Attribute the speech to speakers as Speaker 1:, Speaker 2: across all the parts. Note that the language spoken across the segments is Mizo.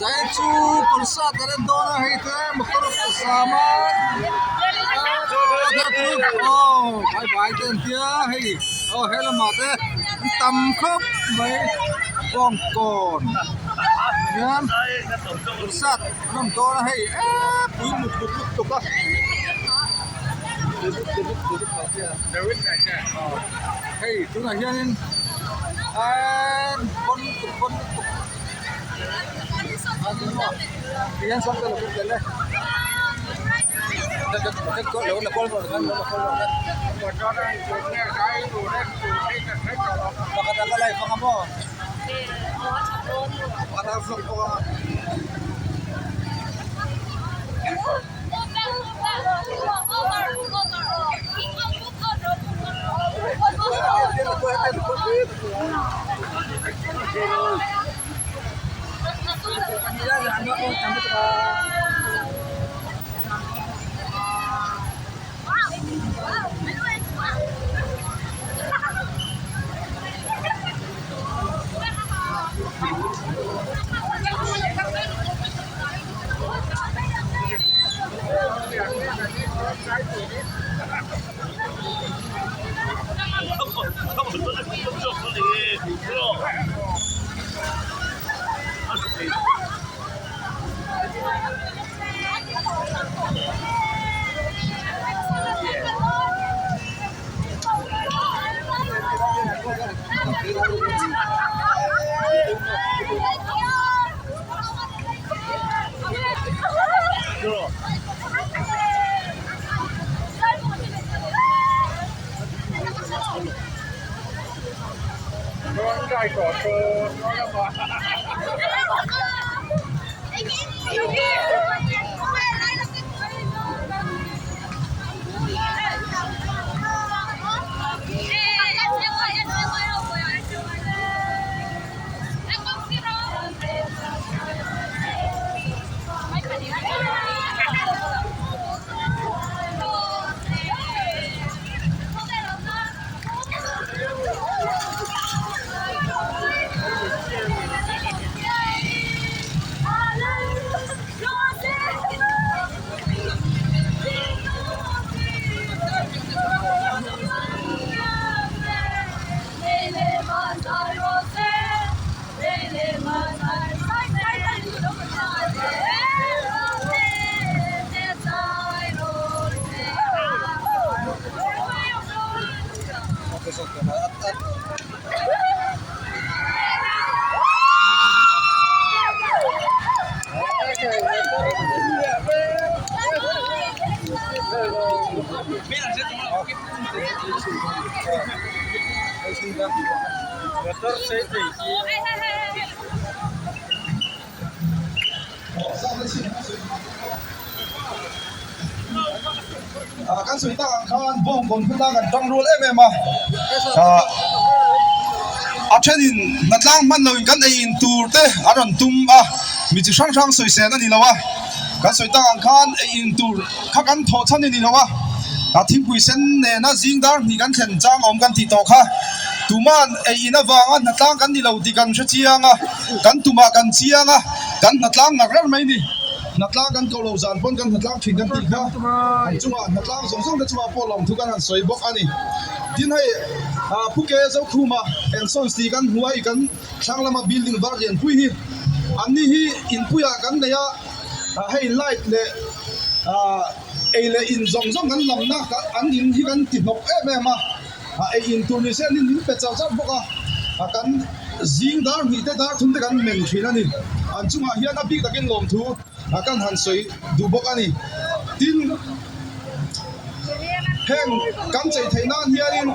Speaker 1: Zai chu concert an en dawn a hei te motor zam a aw bye bye te an tia hei aw he lamah te an tam khawp mai bawngkawn hian concert an awm dawn a hei eee pui mut mut lutuk a. Hei tunah hianin eeee bon lutuk bon lutuk tihian sawn te lo kal tel e pakhat a la live anga maw pakhat a vlog bawk anga.
Speaker 2: Kan sawi tak ang khan bawngkawn huna kan tang rual em em a ah a thenin hnatlang hman loin kan ei in tur te an rawn tum a mi chi hrang hrang sawi sen a ni lo a kan sawi tak ang khan ei in tur kha kan thawh chhan a ni lo a a thingpui sen nena zing dar hnih kan thlen chang awm kan tih tawh kha tuman ei in avanga hnatlang kan ni lo tih kan hre chiang a kan tumah kan chiang a kan hnatlang ngar reng mai a ni. Hnatlang kan ko lo zan pawn kan hnatlang thin kan tih kha an chungah hnatlang zawng zawng te chungah pawh lawmthu kan han sawi bawk a ni. Tin hei Phuke Zokhuma and Sons tih kan hmu a i kan thlang lama building var lian pui hi an ni hi inpuiah kan nei a, hei light leh ei leh in zawng zawng kan lamna an in hi kan ti hnawk em em a, ei in tur ni se an in min pe char char bawk a, kan zing dar hnih te dar thum te kan men thin a ni. An chungah hian a bik takin lawmthu kan han sawi duh bawk a ni. Tin, heng kan chei theih nan hianin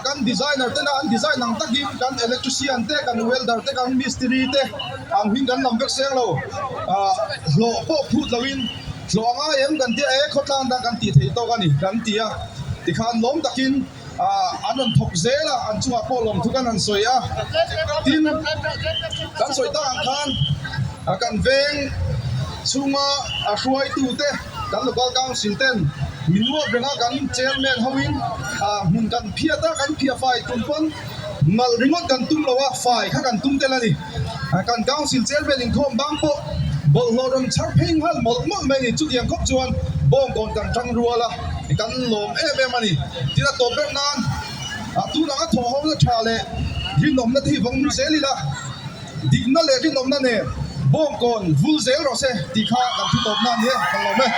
Speaker 2: kan designer tena an design ang takin kan electrician te, kan welder te, kan mistiri te ang hming kan lam vek seng lo. Hlawh pawh phut loin hlawh a ngai em kan tia e khawtlang dang kan tih theih tawk a ni kan ti a. Tikhan lawm takin an rawn thawk zel a, an chungah pawh lawmthu kan han sawi a. Tin, kan sawi tak ang khan kan veng chhunga a hruaitute kan local council ten min uap reng a, kan chairman hoin hmun kan phiat a, kan phiah fai tum pawn nalh ringawt kan tum lo a, fai kha kan tum tel a ni. Kan Council Chairman inkhawm bang pawh bawlhhlawh rawn chhar phei nghal mawlh mawlh mai a ni. Chutiang khawp chuan Bawngkawn kan tang rual a, kan lawm em em a ni. Tin a tawp ber nan tun anga thawhhawmna tha leh rinawmna te hi vawng nung zel ila, dikna leh rinawmna nen Bawngkawn vul zel rawh se tih kha kan thu tawpna a ni e, kan lawm e.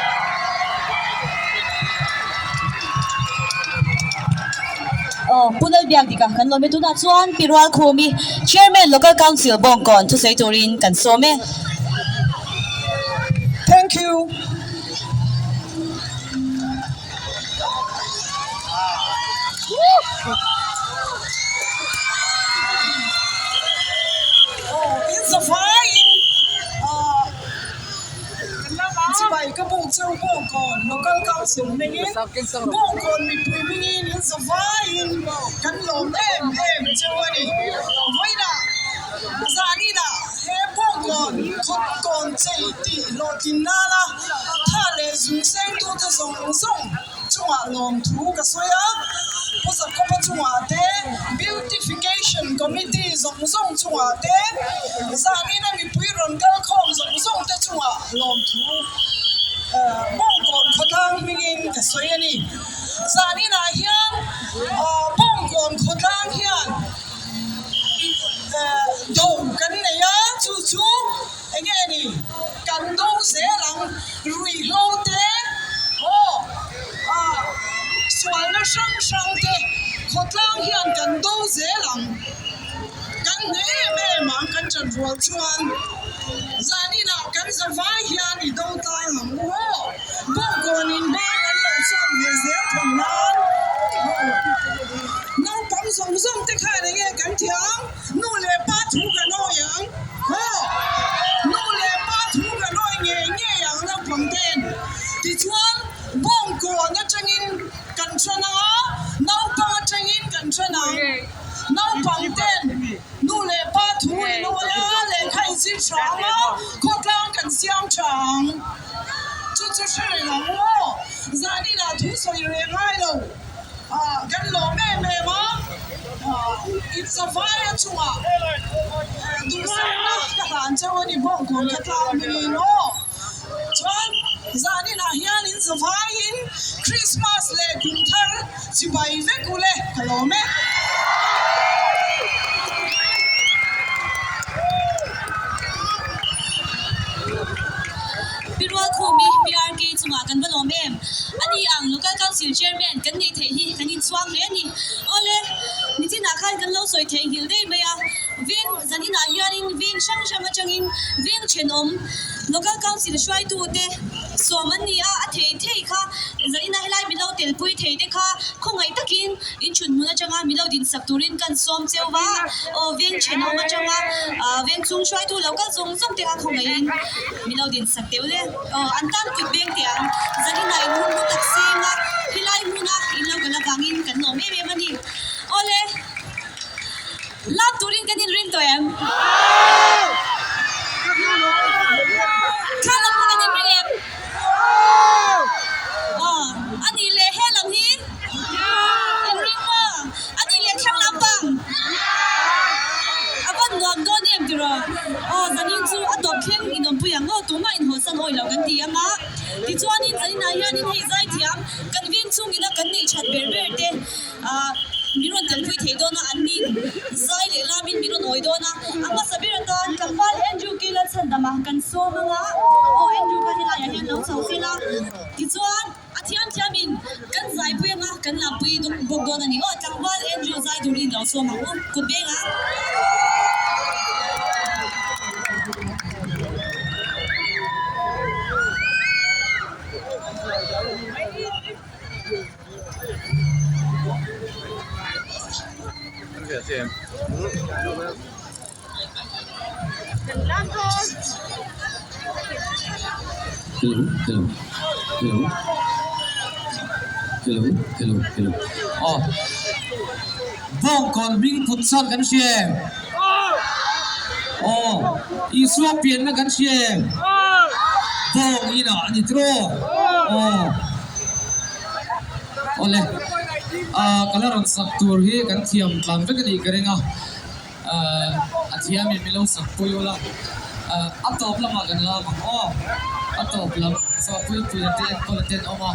Speaker 3: Aw, Pu Lalbiak dika kan lawm e. Tunah chuan Pi Rualkhumi, Chairman Local Council Bawngkawn thusawi turin kan sawm e.
Speaker 4: Thank you. Aw, in zavaiin ah chibai ka buk cheu Bawngkawn Local Council hmingin Bawngkawn mipui hmingin in zavaiin kan lawm em em cheu a ni. Vawiinah zaninah he Bawngkawn khawtkawn chei tih hlawhtlin nana tha leh zung sengtute zawng zawng chungah lawmthu ka sawi a, Pu Zakhawpa chungah te, Beautification Committee zawng zawng chungah te, zanina mipui rawn kal khawm zawng zawng te chungah lawmthu Bawngkawn khawtlang hmingin ka sawi a ni. Zaninah hian Bawngkawn khawtlang hian do kan nei a, chu chu Eng nge ni? Kan do zel ang, ruihhlo te, aw, ah, sualna hrang hrang te khawtlang hian kan do zel ang. Kan hne em em ang kan ṭan rual chuan zaninah kan zavai hian i do tlang ang u aw. Bawngkawnin hma kan lo chuan ve zel thei nan naupang zawng zawng te khan eng nge kan thiam? Nu leh pa thu kan awi ang. Haw! Nu leh pa thu kan awi ngei ngei ang naupang ten. Tichuan, bawngkawn atangin kan then ang a, naupang atangin kan then ang. Naupang ten nu leh pa thu in awi a, lehkha in zir tha ang a, khawtlang kan siam tha ang. Chu chu hre reng ang u aw. Zaninah thu sawi reng ngai lo. Kan lawm em em a, inzavaia chungah duhsakna ka hlan cheu a ni bawk ka tlang hmingin aw. Chuan zaninah hian inzavaiin Krismas leh kum thar chibai vek ule ka lawm e.
Speaker 3: Pi Rualkhumi, PRK chungah kan va lawm em? A ni ang, Local Council Chairman kan neih theih hi kan inchhuang hle a ni. Awle, nichinah khan kan lo sawi theih nghilh daih mai a, veng zaninah hianin veng hrang hrang atangin veng thenawm Local Council hruaitute sawm an ni a, a thei thei kha zaninah helai milo telpui thei te kha khawngaih takin inchhun hmun atanga milo dinsak turin kan sawm cheu va, aw veng thenawm atanga veng chung hruaitu lo kal zawng zawng te kha khawngaihin milo dinsak teuh le. Aw, an tan kut beng teh ang. Zaninah in hun hlu tak seng a, helai hmuna in lo kal avangin kan lawm em em a ni. Awle, lak turin kan inring tawh em? Thla lam kha kan inring em? Aw, a nih leh he lam hi? Inring maw? A nih leh thlang lampang? A van nuam dawn em tiraw? Aw, zanin chu a tawp thleng inawmpui ang aw, tumah inhawlsan awi lo kan ti ang a. Tichuanin zaninah hianin hei zaithiam kan veng chungina kan neih that ber ber te ah min rawn telpui thei dawn a, an nin zai leh lamin min rawn awi dawn a. A hmasa ber atan tlangval Andrew Kelalchhandama kan sawm ang a, aw Andrew kha helaiah hian lo chho fel a. Tichuan. A thiam thiamin kan zaipui anga kan lampui bawk dawn a ni. Aw tlangval Andrew zai turin lo sawm ang u kut beng ang.
Speaker 5: Hello hello hello hello hello hello aw bawngkawn hming put chuan kan hria em aw Isua pianna kan hria em bawng inah a ni tiraw aw awle ah ka la rawn sak tur hi kan thiam tlan vek a nih ka ring a. Ahh. thiamin min lo sak pui ula, a tawp lamah kan lam ang aw, a tawp lam saw puipui te enkawl te an awm a,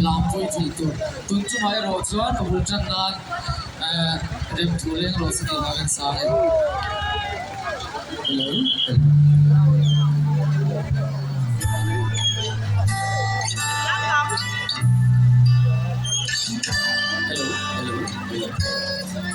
Speaker 5: lam pui theih tur. Tun chungah erawh chuan ka bul tan nan remthu leng rawh se tih hla kan sa a ni. Hello. Hello. Hello. Hello.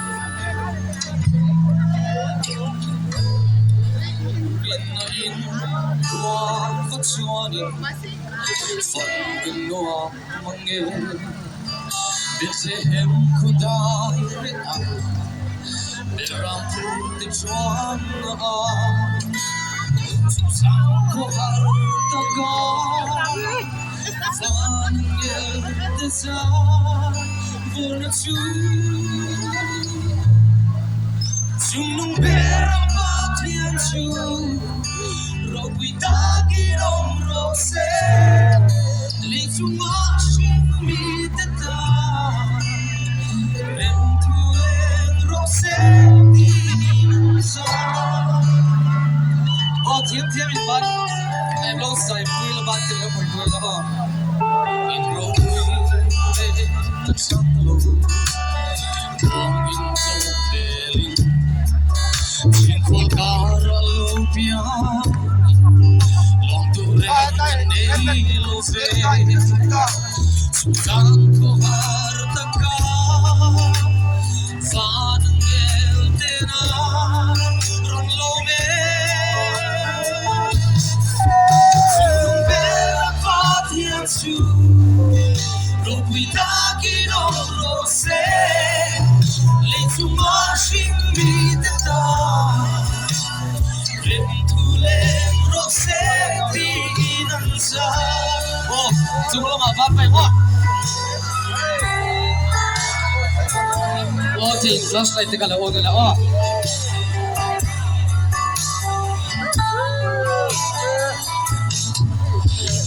Speaker 5: Flashlight te ka lo on a la aw.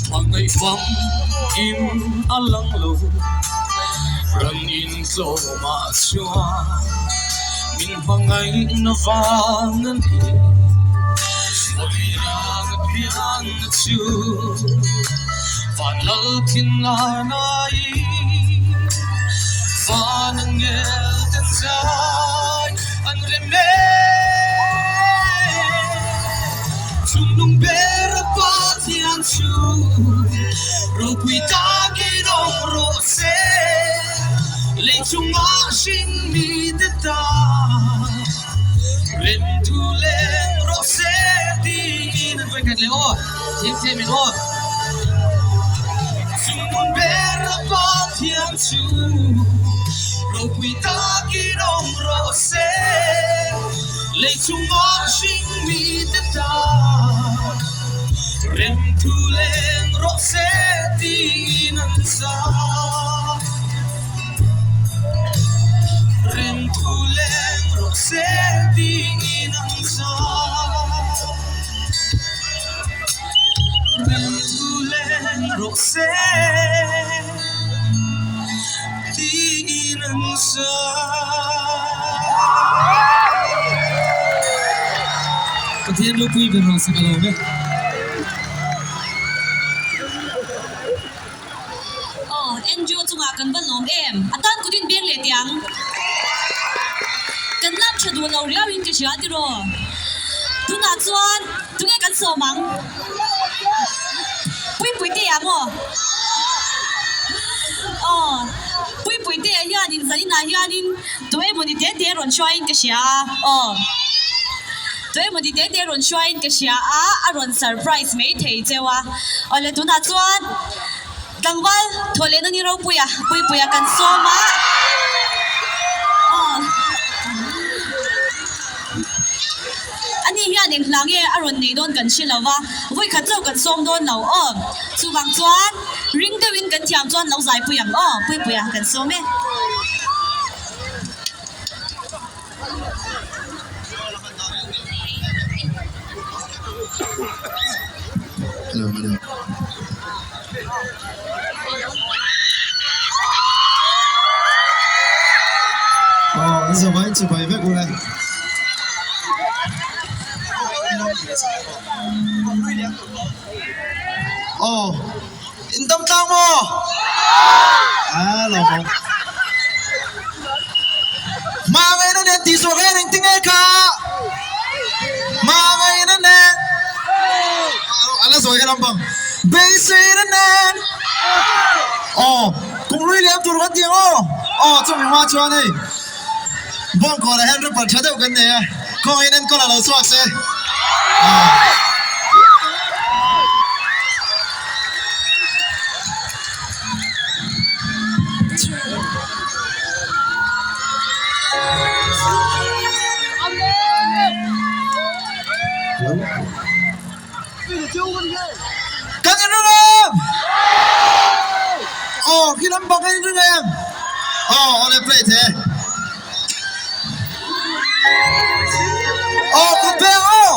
Speaker 5: Hmangaih famkim a lang lo ran in tlawmah chuan min hmangaihna vang a ni. Vawilang pianna chu van lal thinlanain van a ngel ten zai an rem e. Chungnung ber a Pathian chu ropui takin awm rawh se, lei chungah hring mite tan rem thu leng rawh se tiin an vawi khat leh aw, thiam thiam in aw. Chungnung ber a Pathian chu ropui takin awm rawh se, lei chungah hring mite tan rem thu leng rawh se tiin an sa. Rem thu leng rawh se tiin an sa. Rem thu leng rawh se tiin an sa. Pathian ropui ber rawh se ka lawm e.
Speaker 3: Aw, Andrew chungah kan va lawm em? A tan kut in beng leh teh ang. Kan lam tha duh lo riau in ka hria tiraw? Tunah chuan tunge kan sawm ang? Puipui te ah maw? Aw, Puipui te ah hianin zaninah hianin tu emawni te te rawn hruaiin ka hria a. Aw, tu emawni te te rawn hruaiin ka hria a, a rawn surprise mai thei cheu a. Awle tunah chuan tlangval thaw lehna ni ropuia Puipuia kan sawm a. Aw. Ani hian eng hla nge a rawn nei dawn kan hre lo va, vawikhat chauh kan sawm dawn lo aw. Chuvang chuan ring deuhin kan thiam chuan lo zaipui ang aw, Puipuia kan sawm e.
Speaker 2: Aw, in zavai chibai vek ule. Aw in dam tlang maw? A lo maw. Hma ngaina nen tih zawh hian engtin nge kha? Hma ngaina nen a la zawi kha lampang. Beiseina nen aw kum hlui liam tur kan ti ang aw. Aw chumi hma chuan hei Bawngkawnah hian rapper tha deuh kan nei a, kawngin enkawl a lo chhuak se. Kan inring em? Aw, khi lam bang kan inring em? Aw, awle play the. Aw, kut beng aw.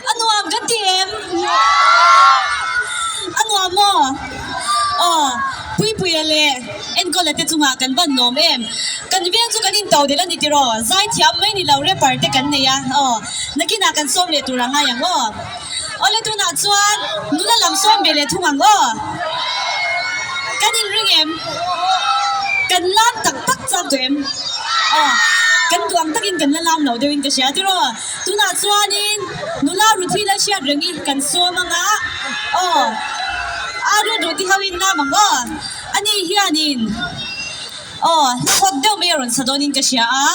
Speaker 3: A nuam kan ti em? A nuam maw? Aw, Puipuia leh Enkawla te chungah kan van nuam em? Kan veng chu kan into del a ni tiraw? Zaithiam mai ni lo rapper te kan nei a, aw, nakinah kan sawm leh tur a ngai ang aw. Awle tunah chuan nula lam sawm ve leh thung ang aw. Kan inring em? Kan lam tak tak chak duh em? Aw, kan duh ang takin kan la lam lo deuhin ka hria tiraw? Tunah chuanin nula Ruthi la hriat rengin kan sawm ang a, aw. Arun Ruti ho in lam ang aw. Ani hianin aw hla hawt deuh mai a rawn sa dawnin ka hria a,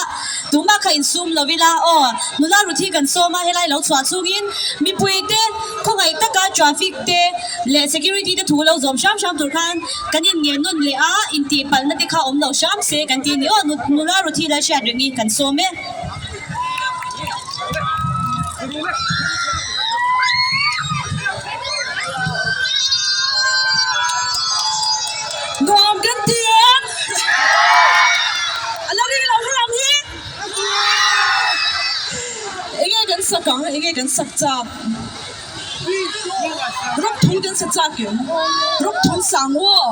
Speaker 3: tumah kha insum lo ila aw nula Ruthi kan sawm a, helai lo chhuah chungin mipui te khawngaih taka traffic te leh security te thu lo zawm hram hram tur khan kan inngen nawn leh a, intihpalhna te kha awm lo hram se kan ti a ni aw nula Ruthi la hriat rengin kan sawm e. Nuam kan ti em? A la ring lo helam hi. Enge kan sak ang? Enge kan sak chak? Rawk thung kan sa chak em? Rawk thung sang aw.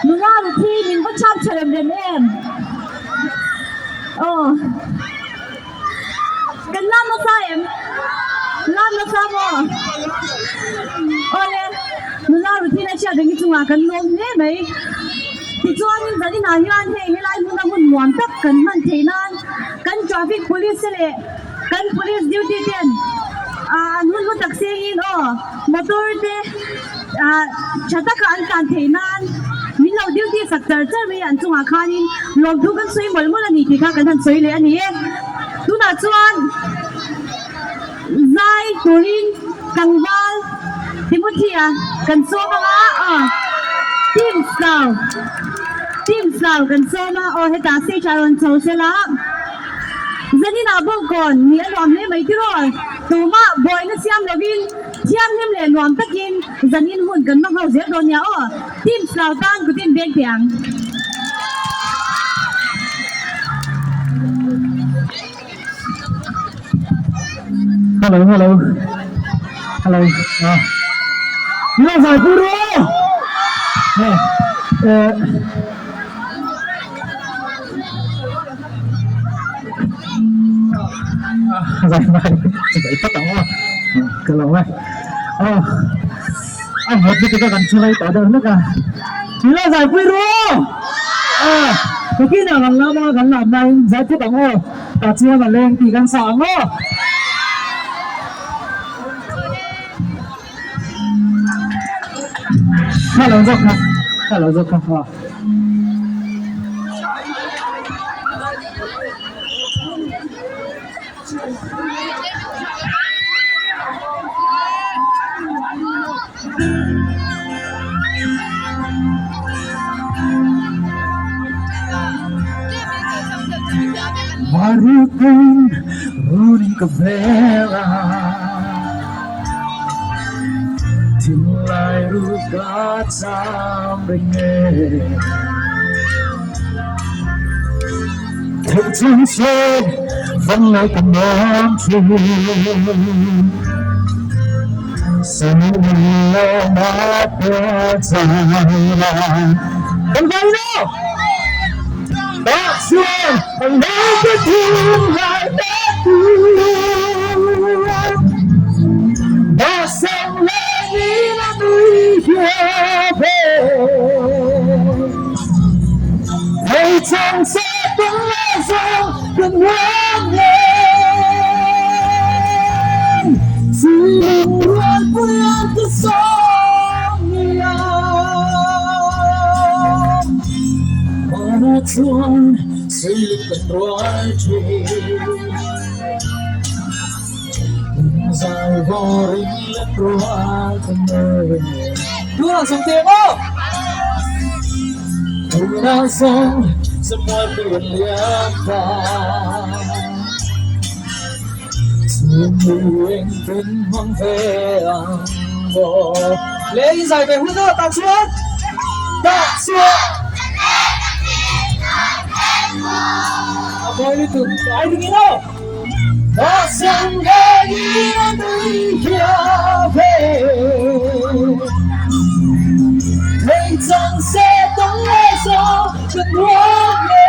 Speaker 3: Nula Ruthi min va chhak tha rem rem em? Aw. Kan lam nasa em? Lam nasa maw? Awle, nula Ruthi leh hriat reng hi chungah kan lawm hle mai. Tichuanin zaninah hian hei helai hmuna hun nuam tak kan hman theih nan kan traffic police te leh kan police duty ten an hun hlu tak sengin aw motor te tha taka an tlan theih nan min lo duty sak char char mai an chungah khanin lawmthu kan sawi mawlh mawlh a ni tih kha kan han sawi leh a ni e. Tunah chuan zai turin tlangval Timothy-a kan sawm ang a, aw team slau team slau kan sawm a, aw hetah stage ah rawn chho sela zaninah bawngkawn ni a nuam hle mai tiraw tumah buaina siam lovin Thianghlim leh nuam takin zanin hun kan hmang ho zel dawn nia aw. Team Slough tan kutin beng teh ang.
Speaker 6: Hello hello hello ah Milo zai pu ru eh eh Zai mai zai phawt ang aw ka lo e aw a vawt lutuk a kan thu rei tawh deuh hlek a Milo zai pui ru a tukin ah kan lam a kan lam laiin zai phawt ang aw tah chuan a leng tih kan sa ang aw. Hello zawk kha hello zawk kha aw. Marutin runin ka vel a. Thinlai ru ka cham reng e. Theih chuan se vang lai ka nuam thin. Sangin lo ma pe chai la. Kan vai lo! Tak chuan ang lo ka thinlai na tu. Tun engtin hmang ve ang maw? Le in zai ve hun a tah chuan tah chuan a mawi lutuk ai ding in aw tah sang ve in a nui hiau ve thei chang se tawng leh zawng kan ruang e.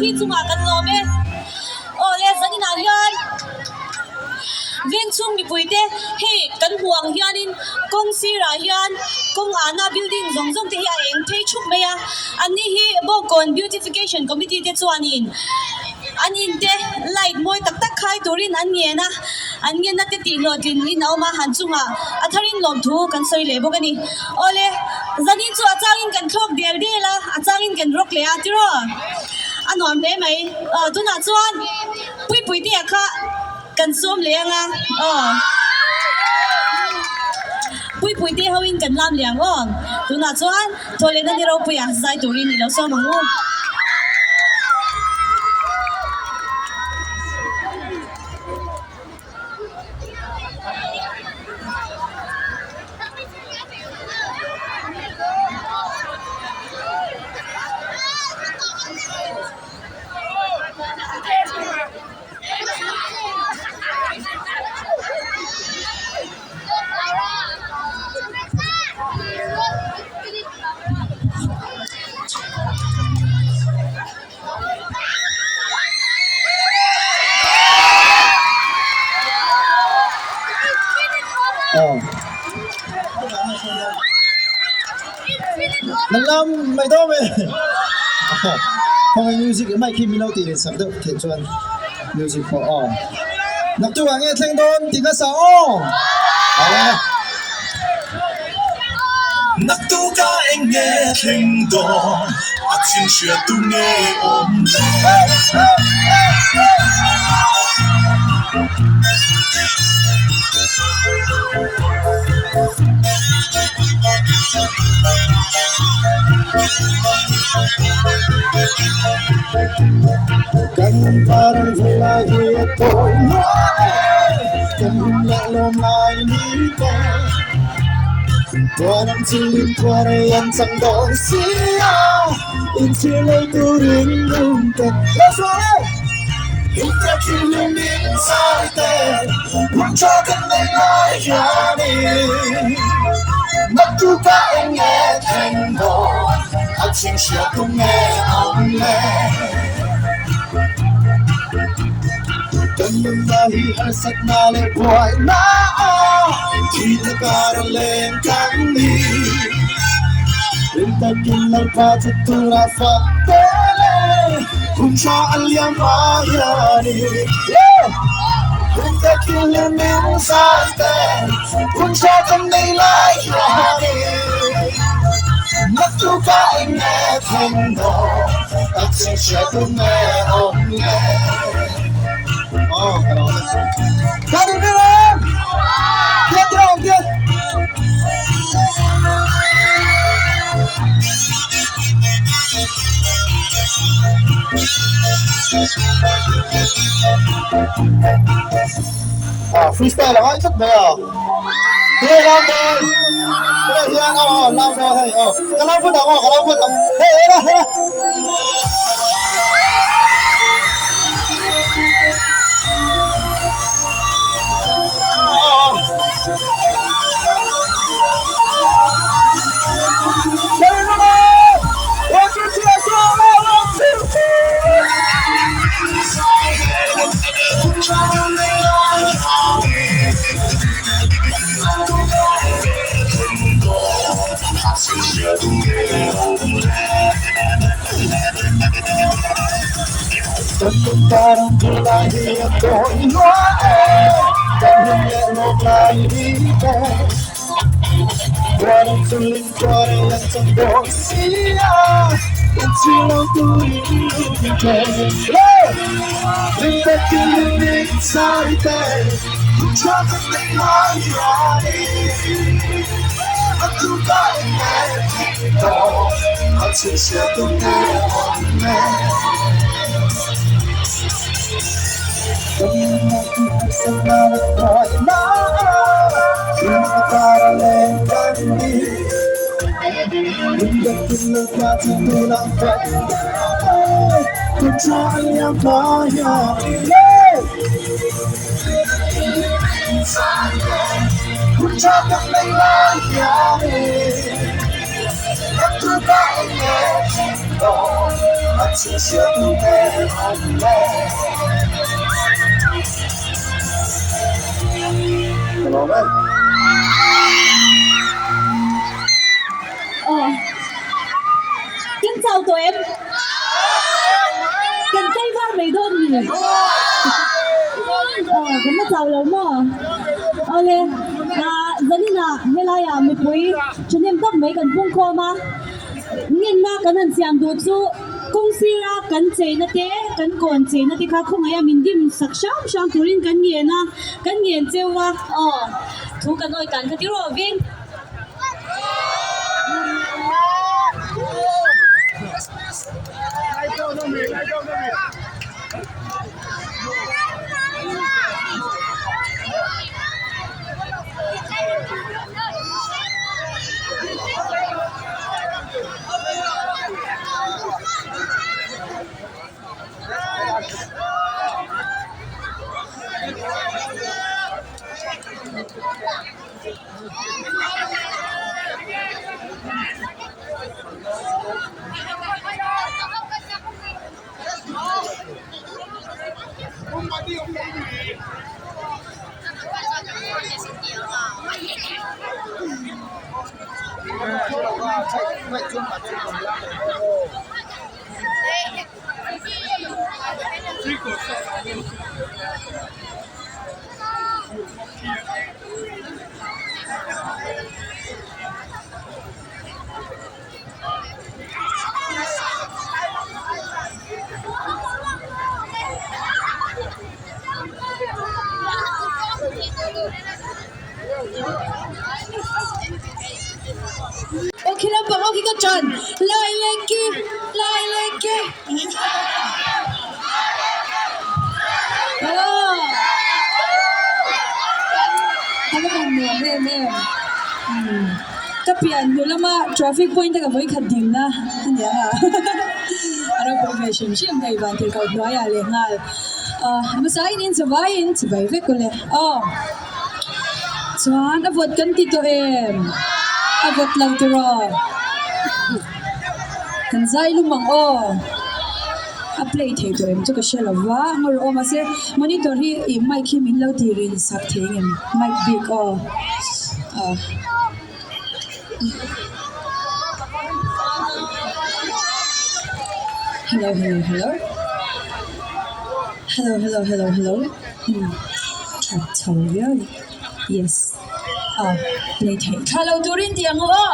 Speaker 3: Kan chungah kan lawm e. Aw le zaninah hian vengchhung mipuite hei kan hmuh ang hianin kawng sirah hian kawng ahna building zawng zawng te hi a eng phei thup mai a. Anni hi Bawngkawn Beautification Committee te chuanin an in te light mawi tak tak khai turin an ngen a, an ngenna te tih hlawhtlin in a awm a, han chungah a tharin lawmthu kan sawi leh bawk a ni. Aw le zanin chu a changin kan thlawk del del a, a changin kan rawk leh a tiraw? A nuam hle mai. Aw tunah chuan Puipuitea kha kan sawm leh anga aw. Puipuite hoin kan lam leh ang aw. Tunah chuan Thawhlehna ni ropuia zai turin i lo sawm ang u.
Speaker 2: Lam mai dawn e khawngaih music mic hi min lo tih leh sak deuh theih chuan music pawh aw naktuk ah nge thleng dawn tih hmasa aw
Speaker 5: Naktuk ah eng nge thleng dawn a chin hriat tu nge awm le.
Speaker 2: Kan parang vui lai hi a tawi nuah e kan hum leh lawm lai ni te tuan ang chilin tuar ei an chang dawn si a inchhir lei turin lung te lo sual e Hita thilin min zai te hun tha kan nei lai hianin naktuk ah eng nge thleng dawn.
Speaker 5: A ching hria tu nge awm le? Kan nunna hi harsatna leh buaina a thihna kara leng kan ni. Rin takin Lalpa chu tura fak te le kum tha a liam hma hianin. Rin takin leh min zai te kum tha kan nei lai hianin. Naktuka eng nge thleng dawn a ching hria tu nge awm le?
Speaker 1: Ka rin ber em? Tiat tira awm tiat.
Speaker 2: Ah, freestyle a ngai tlat mai a. Tunge lam dawn? Tunge hian aw aw lam dawn hei aw. Ka lam phut ang aw, ka lam phut ang. Hei hei la hei la.
Speaker 3: Aw. Kan chau tawh em? Kan tlai var mai dawn mi? Aw, kan la chau lo maw? Awle, ah zaninah helaiah mipui thahnem tak mai kan pungkhawm a. Ngenna kan han siam duh chu kawng sira kan cheina te, kan kawn cheina te kha khawngaih a min dim sak hrang hrang turin kan ngen a, kan ngen cheu a. Aw, thu kan awi tan kha tir aw veng. Aw khi lampang aw khi ka ṭan lai leh ki lai leh ki aw a va han nuam em em ka pian hnu lama traffic point a ka vawikhat ding na a ni ang a a ropui ve hrim hrim hei vantirhkoh hnuaiah leh nghal ah hmasa in in chawvaiin chibai vek awle aw. Chuan a vawt kan ti tawh em? A vawt lo tiraw? Kan zai lum ang aw. A play thei tawh em chu ka hre lo va, ngaw rawh aw mahse monitor hi ih mic hi min lo ti rin sak thei ang em mic bik aw ah. Hello hello hello hello hello hello hello hmm tha chho viau a ni yes ah play theih thla lo turin tih ang aw.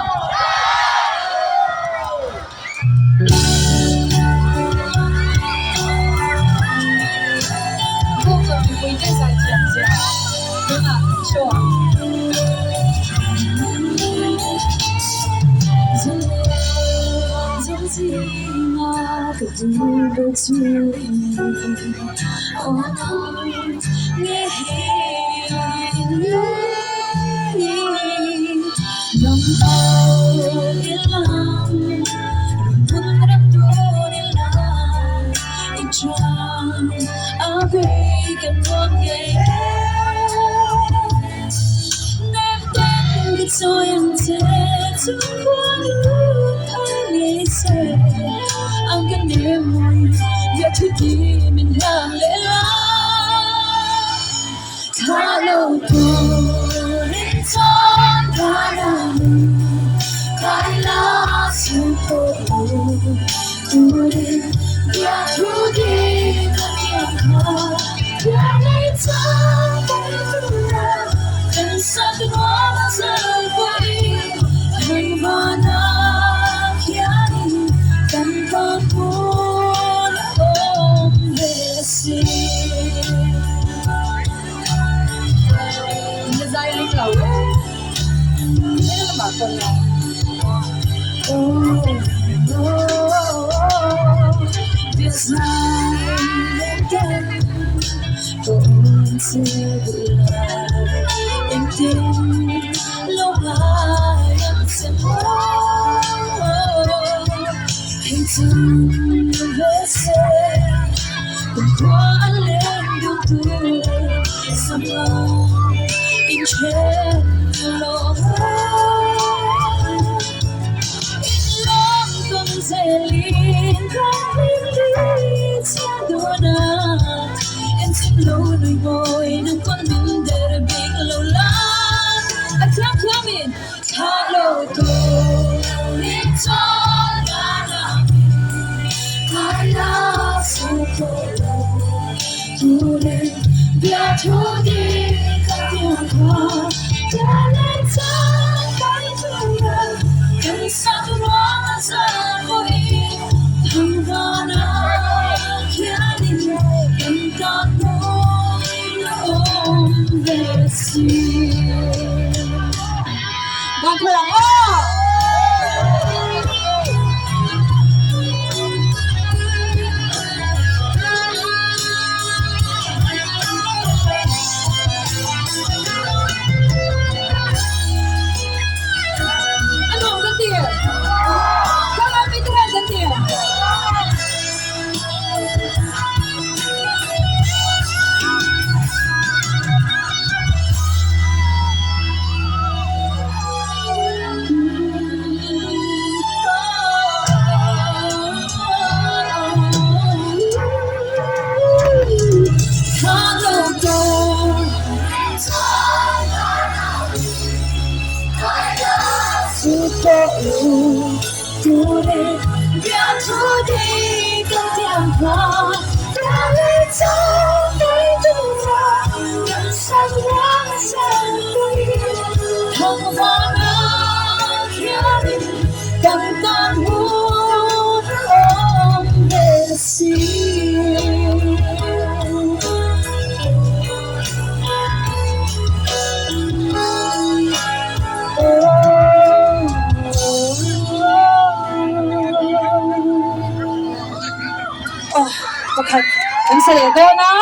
Speaker 7: Pakhat kan sa leh dawn a,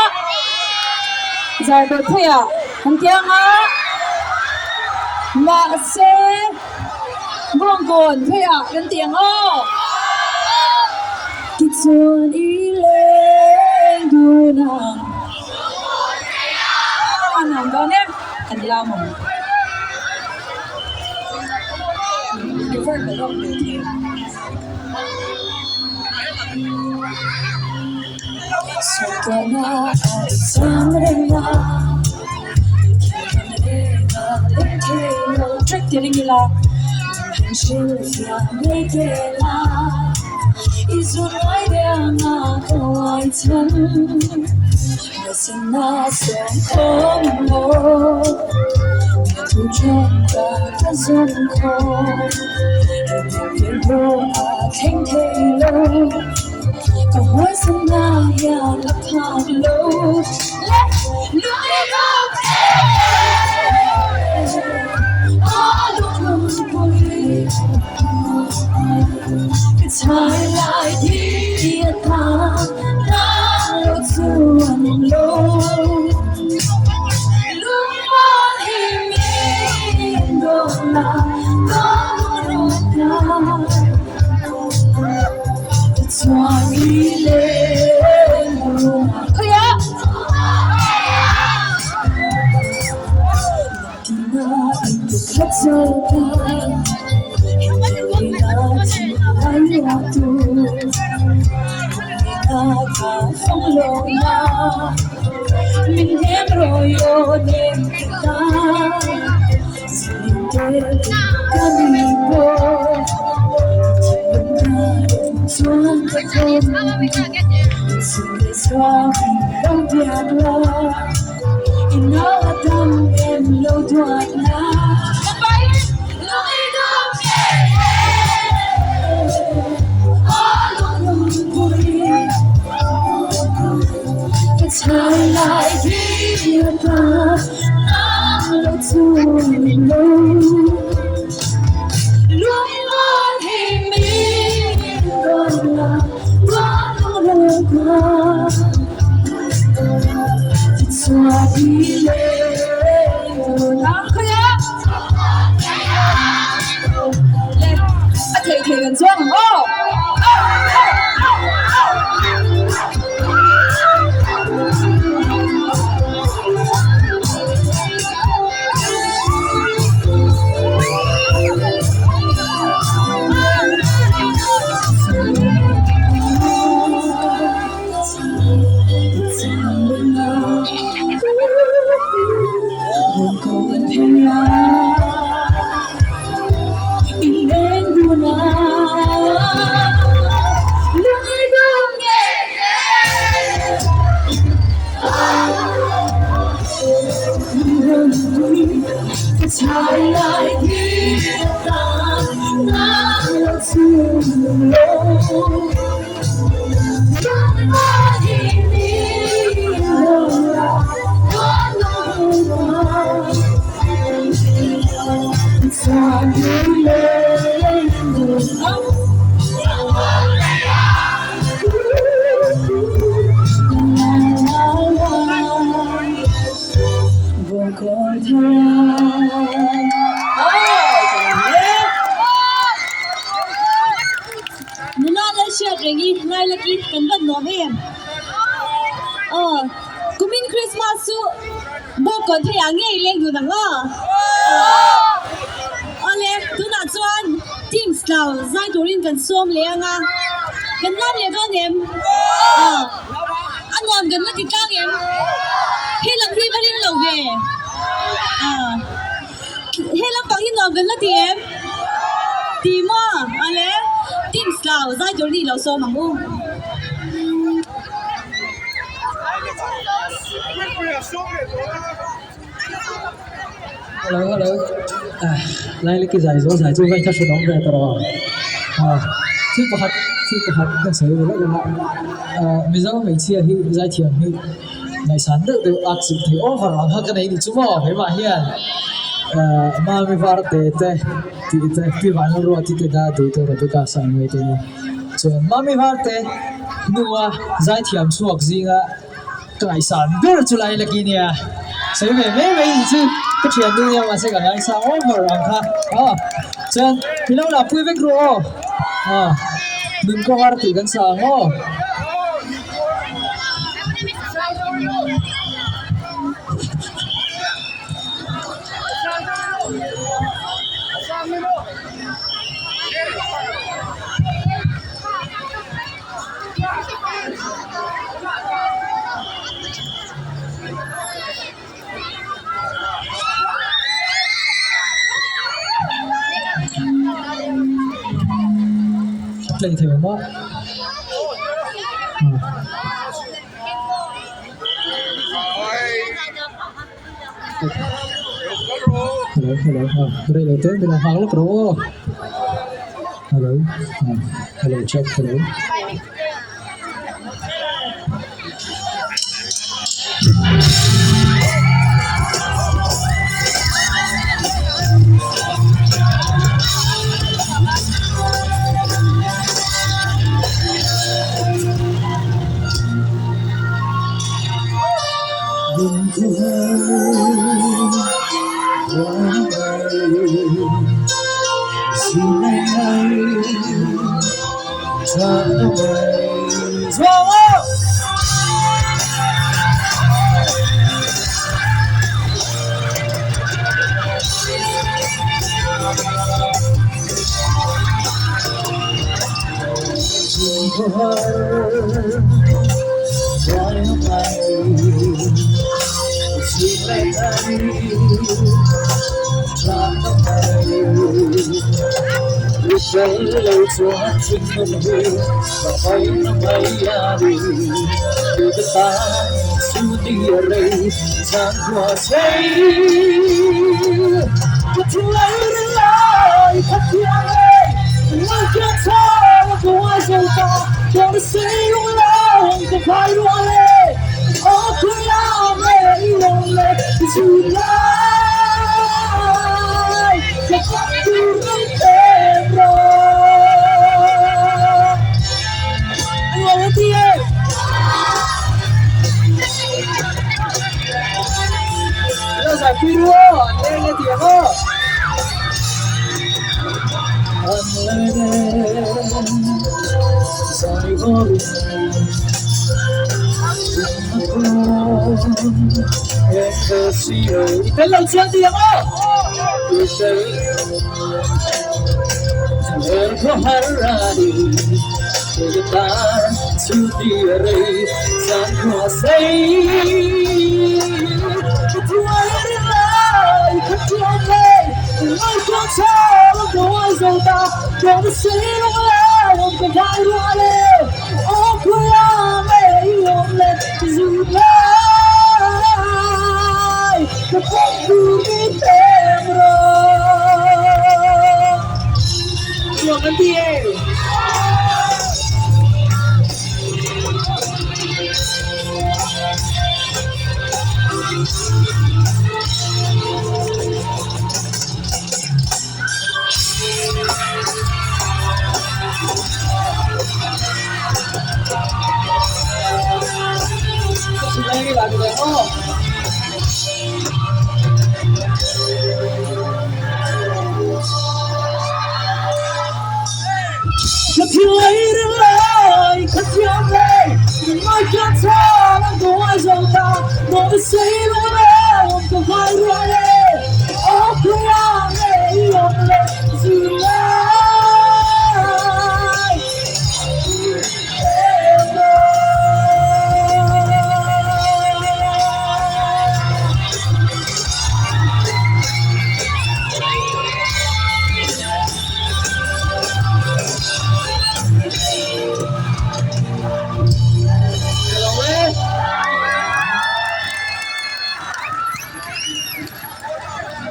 Speaker 7: Zarkawt pheiah kan tiang a, mahse Bawngkawn pheiah kan ti ang aw. Tichuan i leng dun ang. A nuam dawn e, kan lam ang. River ka lawk ve thei.
Speaker 3: Nula Lalhriat reng i ngailak i kan van nuam em. Aw, kumin Christmas chu bawk kawn thei ah ngei leng dun ang aw. Awle, tunah chuan teams tlau zai turin kan sawm leh ang a, kan lam leh dawn em? Aw, a nuam kan la ti tlang em? He lam hi va ring lo ve. Aw, he lampang hi nuam kan la ti em? Ti maw? Awle, teams tlau zai turin i lo sawm ang u.
Speaker 6: Hello hello lai leki zai zo zai chu vai kha hre dawng ve ta rawh a thil pakhat thil pakhat ka sawi ve lawk lawk a Mizo hmeichhia hi zaithiam hi ngaihsan deuh deuh a chilh thei over ang kha ka nei ni chu maw keimah hian Mami Varte te tih te Pi Vanlalruati te da duh te Rebecca Saimawii te nia chuan Mami Varte hnua zaithiam chhuak zinga. Ka ngaihsan ber chu lai laki nia sawi ve mai mai ni chu ka thian nu nia mahse ka ngaihsan over ang kha aw chuan mi lo lah pui vek ru aw aw nun kawng ar tih kan sa ang aw. tlei thei awm a. Hello hello rei lo te min lo nghak lawk rawh aw hello hello check hello.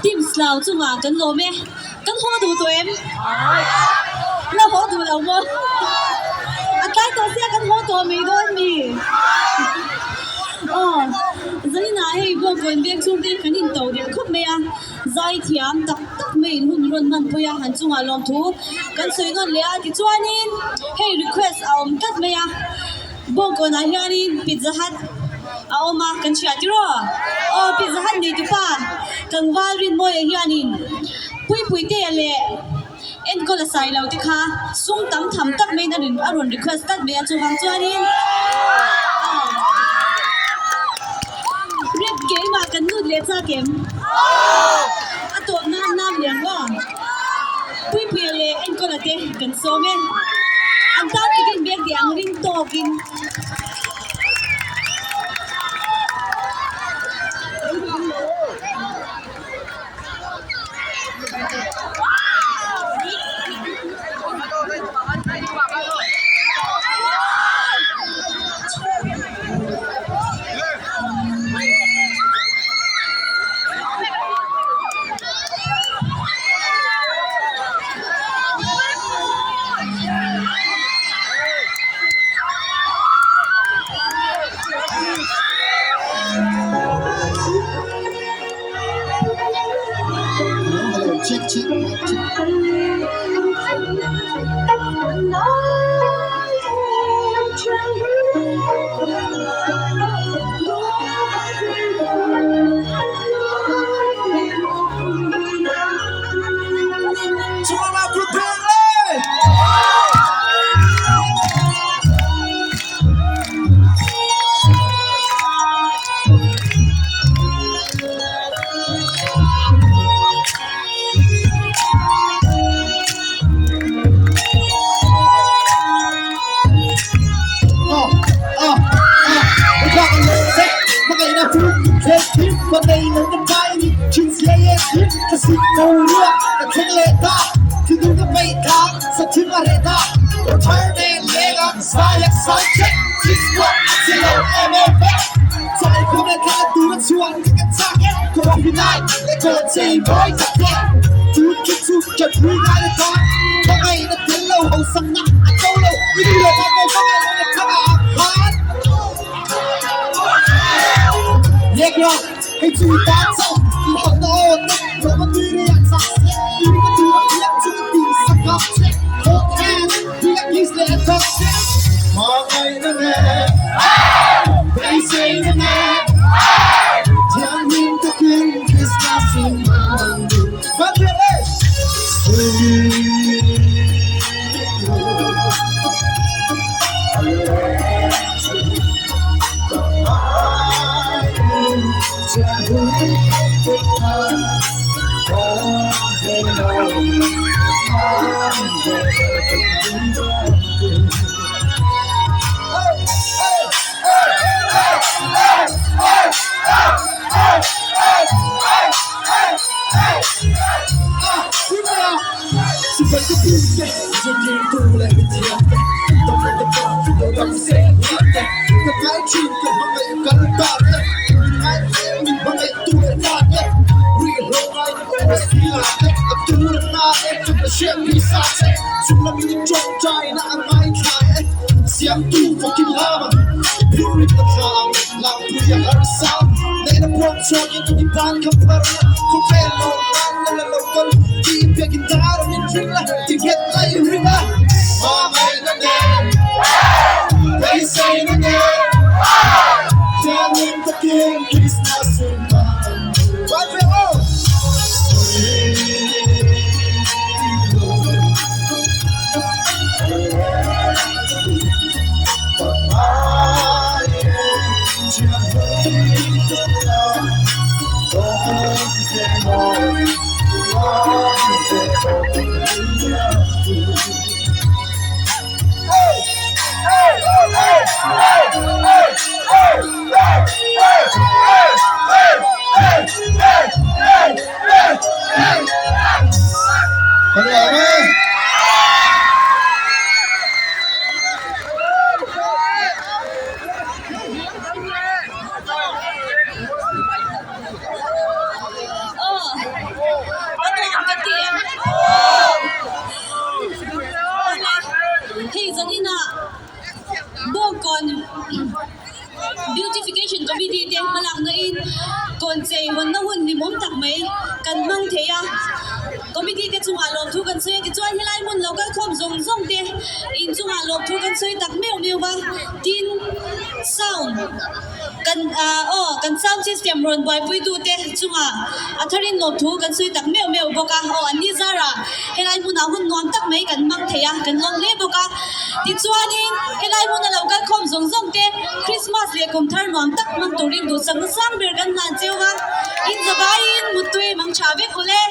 Speaker 3: Team Slough chungah kan lawm e. Kan haw duh tawh em? La haw duh lo maw? A tlai tawh sia kan haw tawh mai dawn mi? Aw, zaninah hei Bawngkawn veng chhungte kan in to der khawp mai a, zai thiam tak tak mai in hun rawn hman pui a, han chungah lawmthu kan sawi nawn leh a, tichuanin hei request a awm tlat mai a. Bawngkawnah hianin Pizza Hut a awm a, kan hria tiraw? Aw, Pizza Hut neitupa tlangval Rinmawia hianin Puipuitea leh enkawl a sai lo te kha sum tam tham tak maiin a rawn request tlat mai a, chuvang chuanin Rep keimah kan lut leh chak em? A tawp nan nan lian maw? Puipuia leh enkawla te kan sawm e. An tan takin bek tih ang ring tawkin. Hei zaninah Bawngkawn Beautification Committee te hmalakna in kawn chei hawnna hun hlimawm tak mai kan hmang thei a, Committee te chungah lawmthu kan sawi a tichuan helai hmun lo kalkhawm zawng zawng te inchungah lawmthu kan sawi tak meuh meuh va, tin sound. Kan aw kan sound system rawn buaipui tute chungah a tharin lawmthu kan sawi tak meuh meuh bawk a, aw an ni zarah helai hmunah hun nuam tak mai kan hmang thei a, kan lawm hle bawk a. Tichuanin helai hmuna lo kal khawm zawng zawng te Christmas leh kum thar nuam tak hmang turin duhsakna sang ber kan hlan cheu va, in zavaiin muttui mang tha vek ule.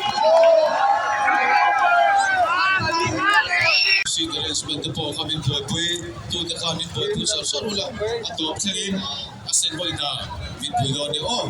Speaker 8: Seat arrangement te pawh kha min buaipui. Tute kha min buaipui sawr sawr ula, a tawp thlengin a sen hawi hna min pui dawn nia aw.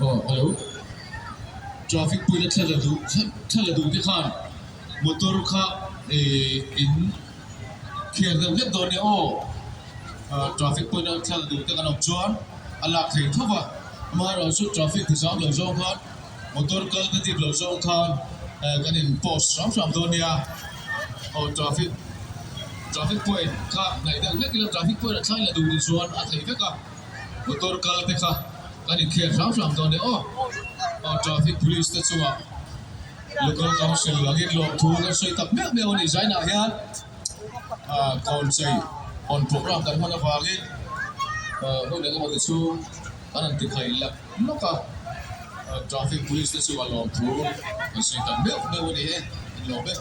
Speaker 8: Aw hello traffic point a thla la duh thla la duh te khan motor kha ihh in khiar deuh hlek dawn nia aw ah traffic point a thla la duh te kan awm chuan a lak theih tho va amaherawhchu traffic ti zam lo zawng khan motor kal te dip lo zawng khan eh kan in post hram hram dawn nia aw traffic traffic point kha hnaih deuh hlek ila traffic point a thlai la duh ni chuan a theih vek a motor kal te kha kan in khiar hram hram dawn nia aw aw traffic police te chungah local council angin lawmthu kan sawi tak meuh meuh a ni zainah hian ah kawn chei hawn program kan hman avangin ah hun engemaw te chu kan han ti khaih lak lawk a traffic police te chu a lawm thu an sawi tak meuh meuh a ni e an lawm e.